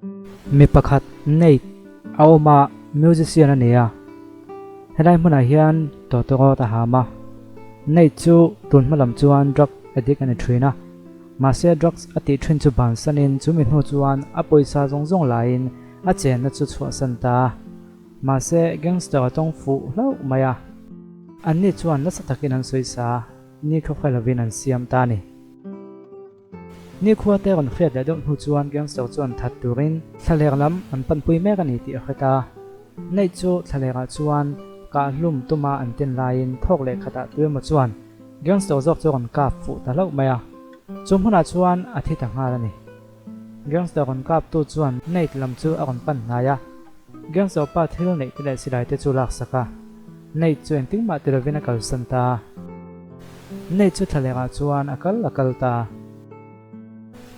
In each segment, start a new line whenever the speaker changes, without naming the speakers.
Mi pakhat Nate a awm a, musician a ni a. Helai hmunah hian tawtawrawt a ham a. Nate chu tun hma lam chuan drug addict a ni thin a. Mahse drugs a tih thin chu bansanin chumi hnu chuan a pawisa zawng zawng laiin a chenna chu chhuahsan ta a. Mahse gangster a tawng fuh hlauh mai a. Anni chuan nasa takin an sawi sa a, nikhua lovin an siam ta a ni. Nikhua te rawn hriat leh deuh hnu chuan gangster chuan that turin thlalek lam an panpui mek a ni tih a hre ta. Neih chu thlalekah chuan kahhlum tuma an tin laiin thawk leh khatah tu emaw chuan gangster zawk chu rawn kap fuh ta hlauh mai a. Chu hmunah chuan a thi ta nghal a ni. Gangster rawn kaptu chuan Nate lam chu a rawn pan hnai a. Gangster pa thil neih te leh silai te chu laksak a. Nate chu engtin mah ti lovin a kalsan ta a. Nate chu thlalekah chuan a kal a kal ta.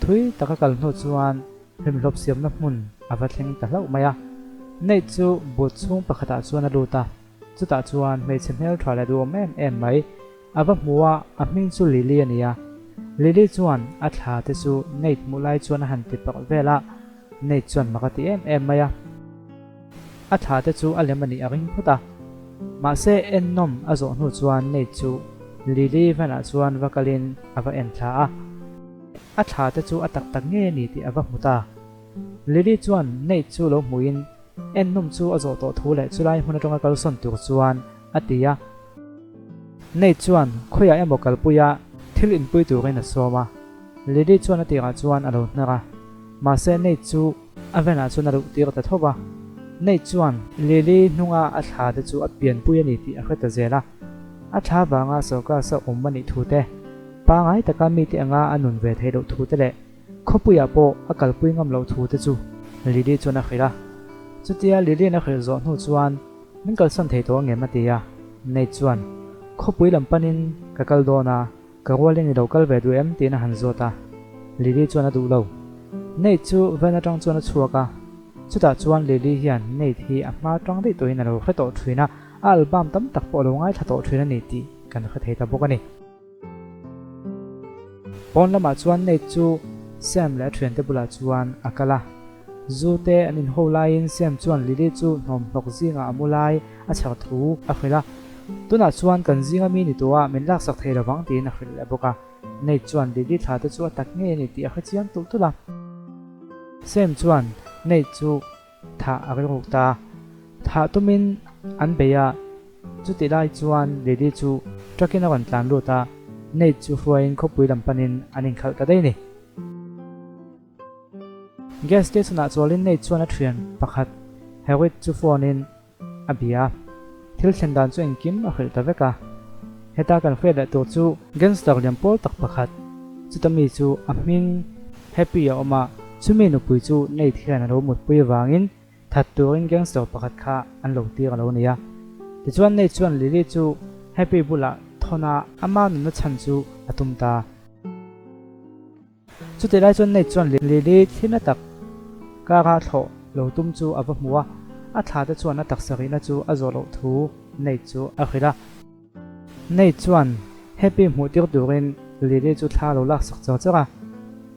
Thui tak a kal hnu chuan hlimhlawp siamna hmun a va thleng ta hlauh mai a. Nate chu but chhung pakhatah chuan a lut a, chutah chuan hmeichhe hmeltha leh duhawm em em mai a va hmu a, a hming chu Lily a ni a. Lily chuan a thla te chu Nate hmuh lai chuan a han ti pawrh vel a, Nate chuan mak a ti em em mai a. A thla te chu a lem a nih a ring phawt a. Mahse ennawm a zawh hnu chuan Nate chu Lily van ah chuan va kalin a va en thla a. A thla te chu a tak tak ngei a ni tih a va hmu ta. Lily chuan Nate chu lo hmuhin ennawm chu a zawh tawh thu leh chulai hmun atanga kalsawn tur chuan a ti a. Nate chuan khawiah emaw kalpui a thil inpui turin a sawm a. Lily chuan a tirah chuan a lo hnar a. Mahse Nate chu A venah chuan a luh tir ta tho va. Nate chuan Lily hnunga a thla te chu a pianpui a ni tih a hre ta zel a. A thla vanga circus a awm a nih thu te, pangai taka mite anga a nun ve theih loh thu te leh khawpuiah pawh a kalpui ngam loh thu te chu Lily chuan a hrilh a. Chutia Lily-in a hrilh zawh hnu chuan min kalsan thei tawh angem a ti a. Nate chuan khawpui lam panin ka kal dawn a. Ka rualin i lo kal ve duh em? tiin a han zawt a, Lily chuan a duh lo. Nate chu van atang chuan a chhuak a, chutah chuan Lily hian Nate hi a hma tang daih tawhin a lo hre tawh thin a, a album tam tak pawh a lo ngaithla tawh thin a ni tih kan hre thei ta bawk a ni. Pawn lamah chuan Nate chu Sam leh a thiante bulah chuan a kal a, zu te an inho laiin Sam chuan Lily chu hnawmhnawk zingah a mu lai a chhar thu a hrilh a, Tunah chuan kan zinga mi ni tawh a, min laksak thei lovang tiin a hrilh leh bawk a. Nate chuan Lily thla te chu a tak ngei a ni tih a hre chiang tulh tulh a. Sam chuan Nate chu thah a rilruk ta a, thah tumin an bei a, chutih lai chuan Lily chu truck in a rawn tlan lut a, Nate chu hruaiin khawpui lam panin an inkhalh ta daih a ni. Gas station ah chualin Nate chuan a thian pakhat Harriet chu phone in A bia. Thil thlen dan chu engkim a hrilh ta vek a. Heta kan hriat leh tur chu gangster lian pawl tak pakhat, chuta mi chu a hming Happy a awm a, chumi nupui chu Nate hian a lo mutpui avangin that turin gangster pakhat kha an lo tir a lo ni a. Tichuan Nate chuan Lily chu Happy bulah thawn a ama nunna chhan chu a tum ta. Chutih lai chuan Nate chuan Lily thilna tak kara thlawh lo tum chu a va hmu a, a thla te chuan a taksa rihna chu a zawh loh thu Nate chu a hrilh a. Nate chuan Happy hmuh tir turin Lily chu thla lo laksak char char a.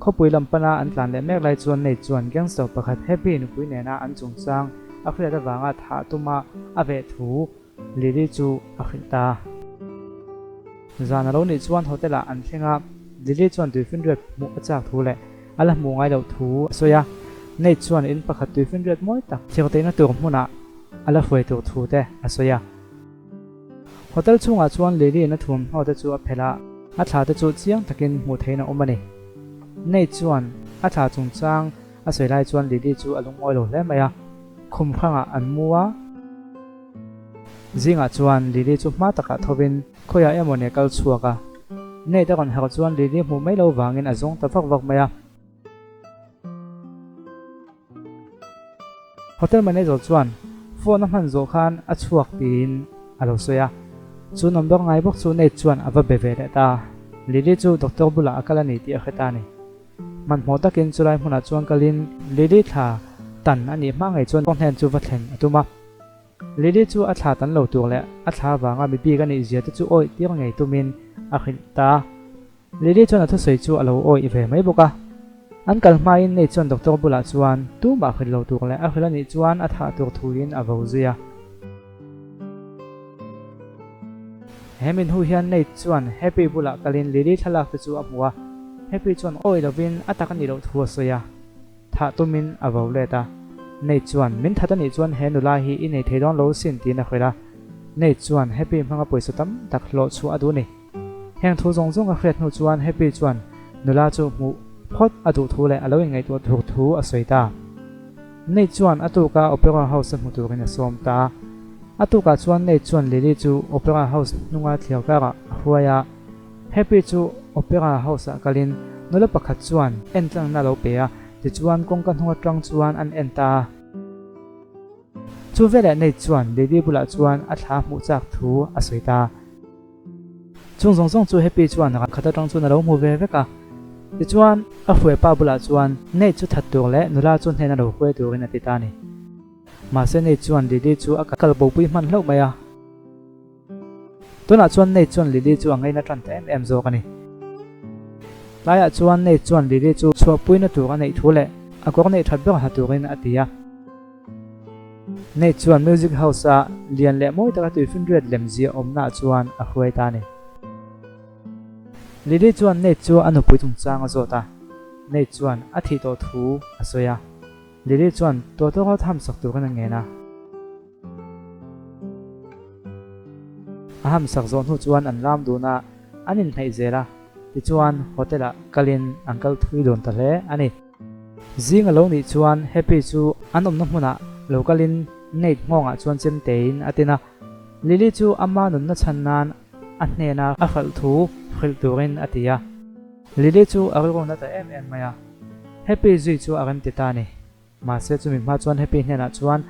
Khawpui lam pana an tlan leh mek lai chuan Nate chuan gangster pakhat Happy nupui nena an chungchang a hriat avanga thah tuma a veh thu Lily chu a hrilh ta. Zan a lo nih chuan hotel ah an thleng a, Lily chuan tuifinriat hmuh a chak thu leh a la hmuh ngai loh thu a sawi a. Nate chuan in pakhat tuifinriat mawi tak thirteihna tur hmunah a la hruai tur thu te a sawi a. Hotel chhungah chuan Lily in a thuamhnaw te chu a phelh a, a thla te chu chiang takin hmuh theihin a awm a ni. Nate chuan a thla chungchang a sawi lai chuan Lily chu a lungawi lo hle mai a, khum hrangah an mu a. Zingah chuan Lily chu hma takah thovin khawiah emaw ni a kal chhuak a. Nate a rawn harh chuan Lily hmuh mai lo vangin a zawng ta vak vak mai a. Hotel manager chuan phone a hman zawh khan a chhuak tiin a lo sawi a. Chu number ngai bawk chu Nate chuan a va be ve leh ta a. Lily chu doctor bulah a kal a ni tih a hre ta a ni. Hmanhmawh takin chulai hmunah chuan kalin Lily thla tan a nih hma ngei chuan kawng hnen chu va thlen a tum a. Lily chu a thla tan lo tur leh a thla avanga mi bik a nih zia te chu awih tir ngei tumin a hrilh ta. Lily chuan a thusawi chu a lo awih ve mai bawk a. An kal hmain Nate chuan doctor bulah chuan tumah hrilh lo tur leh a hrilh a nih chuan a thah tur thuin a vo zui a. He min hu hian Nate chuan Happy bulah kalin Lily thlalak te chu a hmu a, Happy chuan awi lovin a tak a nih loh thu a sawi a. Thah tumin a vo let a. Nate chuan, Min that a nih chuan he nula hi i nei thei dawn lo sin tiin a hrilh a. Nate chuan Happy hmanga pawisa tam tak hlawh chhuah a duh a ni. Heng thu zawng zawng a hriat hnu chuan Happy chuan nula chu hmuh phawt a duh thu leh a lo inngaihtuah tur thu a sawi ta. Nate chuan a tuka Opera House a hmu turin a sawm ta. A tukah chuan Nate chuan Lily chu Opera House hnunga thliar karah a hruai a. Happy chu Opera House ah kalin nula pakhat chuan entlangna a lo pe a, tichuan kawngka hnung atang chuan an en ta a. Chu veleh Nate chuan Lily bulah chuan a thla hmuh chak thu a sawi ta. Chung zawng zawng chu Happy chuan ral khat atang chuan a lo hmu ve vek a. Tichuan, a hruaipa bulah chuan Nate chu that tur leh nula chu hnena lo hruai turin a ti ta a ni. Mahse Nate chuan Lily chu a kal bopui hman hlauh mai a. Tunah chuan Nate chuan Lily chu a ngaina tan ta em em zawk a ni. Tlaiah chuan Nate chuan Lily chu chhuahpuina tur a neih thu leh a kawr neih that ber ha turin a ti a. Nate chuan Music House-a lian leh mawi taka tuifinriat lemziah awmnaah chuan a hruai ta a ni. Lily chuan Nate chu a nupui chungchang a zawt a, Nate chuan a thih tawh thu a sawi a. Lily chuan tawtawrawt hamsak turin a ngen a. A hamsak zawh hnu chuan an lam dun a, an inhnaih zel a, tichuan hotel-ah kalin an kal thui dun ta hle a ni. Zing a lo nih chuan Happy chu an awmna hmunah lo kalin Nate nghawngah chuan chem tein a tin a, Lily chu ama nunna chhan nan a hnena a hralh thu hrilh turin a ti a. Lily chu a rilru na ta em em mai a, Happy zui chu a remti ta a ni. Mahse chumi hma chuan Happy hnenah chuan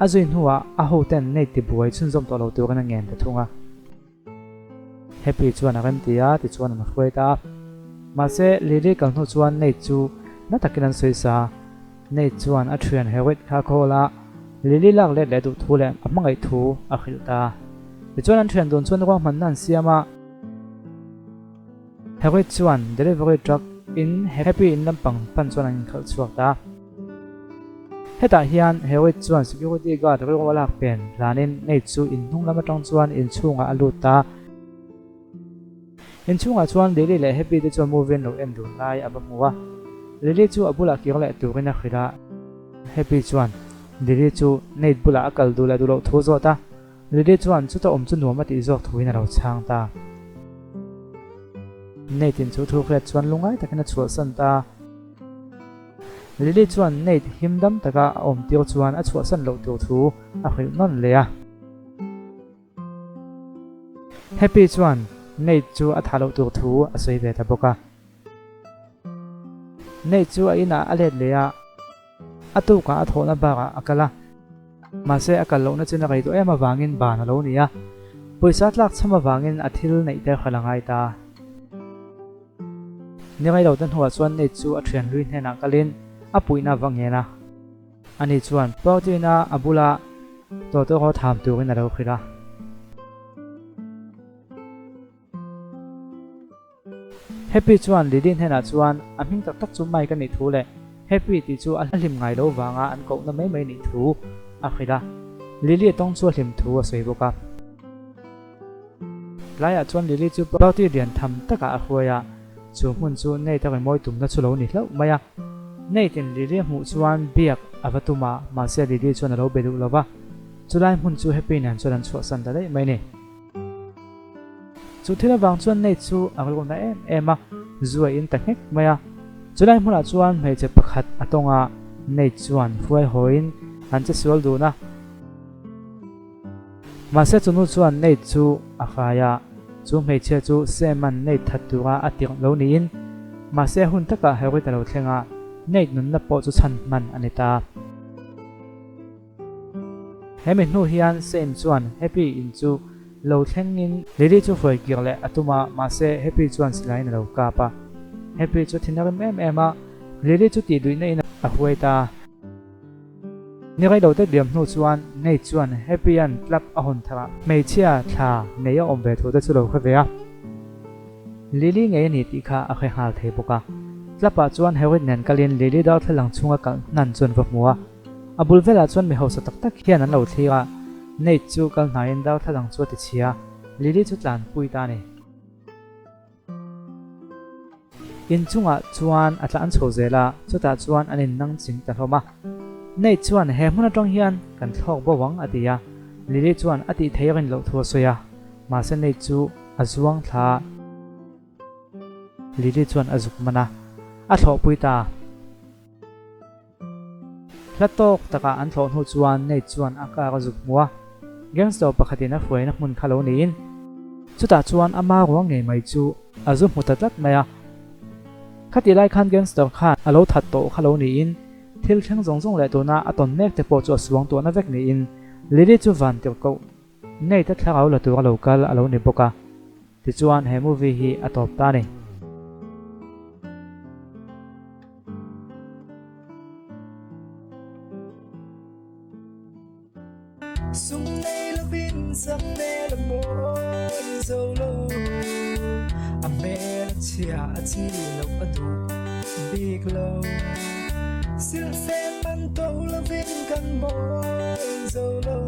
a zui hnuah a hoten Nate tibuai chhunzawm tawh lo turin a ngen ta thung a. Happy chuan a remti a, tichuan an hruai ta a. Mahse Lily kal hnu chuan Nate chu na takin an sawi sa. Nate chuan a thian Hewitt kha a call a, Lily lak let leh duh thu leh a hmangaih thu a hrilh ta. Tichuan an thian dun chuan ruahmanna an siam a. Hewitt chuan delivery truck in Happy in lampang pan chuan an inkhalh chhuak ta. Hetah hian Hewitt chuan security guard rilru a lak pen hlanin Nate chu in hnung lam atang chuan in chhungah a lut ta. In chhungah chuan Lily leh Happy te chuan movie an lo en dun lai a va hmu a. Lily chu a bulah kir leh turin a hrilh a. Happy chuan Lily chu Nate bulah a kal duh leh duh loh thu a zawt a. Lily chuan chuta awm chu nuam a tih zawk thuin a lo chhang ta. Nate in chu thu hriat chuan lungngai takin a chhuahsan ta. Lily chuan Nate him dam taka a awm tir chuan a chhuahsan loh tur thu a hrilh nawn leh a. Happy chuan Nate chu a thah loh tur thu a sawi ve ta bawk a. Nate chu a inah a let leh a, a tukah a thawhna bakah a kal a. Mahse a kal lohna chin a rei tawh em avangin ban a lo ni a, pawisa tlak chham avangin a thil neih te hralh a ngai ta. Ni rei lo te hnuah chuan Nate chu a thian hlui hnenah kalin a puihna a va ngen a. Ani chuan Protein-a a bula tawtawraw tham turin a lo hrilh a. Happy chuan Lily hnenah chuan a hming tak tak chu Mike a nih thu leh Happy tih chu a hlim ngai lo vanga an kohna mai mai nih thu a hrilh a. Lily a tawng chu a hlim thu a sawi bawk a. Tlaiah chuan Lily chu party lian tham takah a hruai a, chu hmun chu Nate a rimawi tumna chu lo ni hlauh mai a. Nate in Lily a hmuh chuan biak a va tum a, mahse Lily chuan a lo be duh lo va. Chulai hmun chu Happy nen chuan an chhuahsan ta daih mai a ni. Chu thil avang chuan Nate chu a rilru na em em a, zu a in ta nghek mai a. Chulai hmunah chuan hmeichhe pakhat a tawng a, Nate chuan hruai hawiin an che sual dun a. Mahse chunu chuan Nate chu a hrai a, chu hmeichhia chu Sam-a'n Nate that tura a tirh lo niin, mahse hun takah Harriet a lo thleng a, Nate nunna pawh chu chhan hman a ni ta. Hemi hnu hian Sam chuan Happy in chu lo thlengin Lily chu hruai kir leh a tum a, mahse Happy chuan silaiin a lo kap a. Happy chu thin a rim em em a, Lily chu tih duihna in a hruai ta. Ni rei lo te liam hnu chuan Nate chuan Happy an club a hawn thar ah hmeichhia thla nei a awm ve thu te chu lo hre ve a. Lily ngei a ni tih kha a hre nghal thei bawk a. Club ah chuan Hewitt nen kalin Lily darthlalang chhunga kalh hnan chu an va hmu a. A bul velah chuan mi hausa tak tak hian an lo thlir a, Nate chu kal hnaiin darthlalang chu a ti chhia, Lily chu tlanpui ta a ni. In chungah chuan a tlan chho zel a, chutah chuan an innang ching ta hlawm a. Nate chuan he hmun atang hian kan thlawk bo ang a ti a, Lily chuan a tih theih rin loh thu a sawi a, mahse Nate chu a zuang thla a. Lily chuan a zuk man a, a thlawhpui ta. Hla tawk takah an thlawh hnu chuan Nate chuan a car a zuk hmu a, gangster pakhatin a hruaina hmun kha lo niin chutah chuan ama ruang ngei mai chu a zu hmu ta tlat mai a. Khatih lai khan gangster khan a lo that tawh kha lo niin thil thleng zawng zawng leh tuna a tawn mek te pawh chu a suang tuahna vek niin Lily chu van tirh koh Nate a thlarau la tur a lo kal a lo ni bawk a. Tichuan he movie hi a tawp ta a ni.
Sum nei lovin sak hmel a mawi zo lo, a hmel a chhia a chi loh a duh bik lo. Silhfen man to lovin kan mawi zo lo.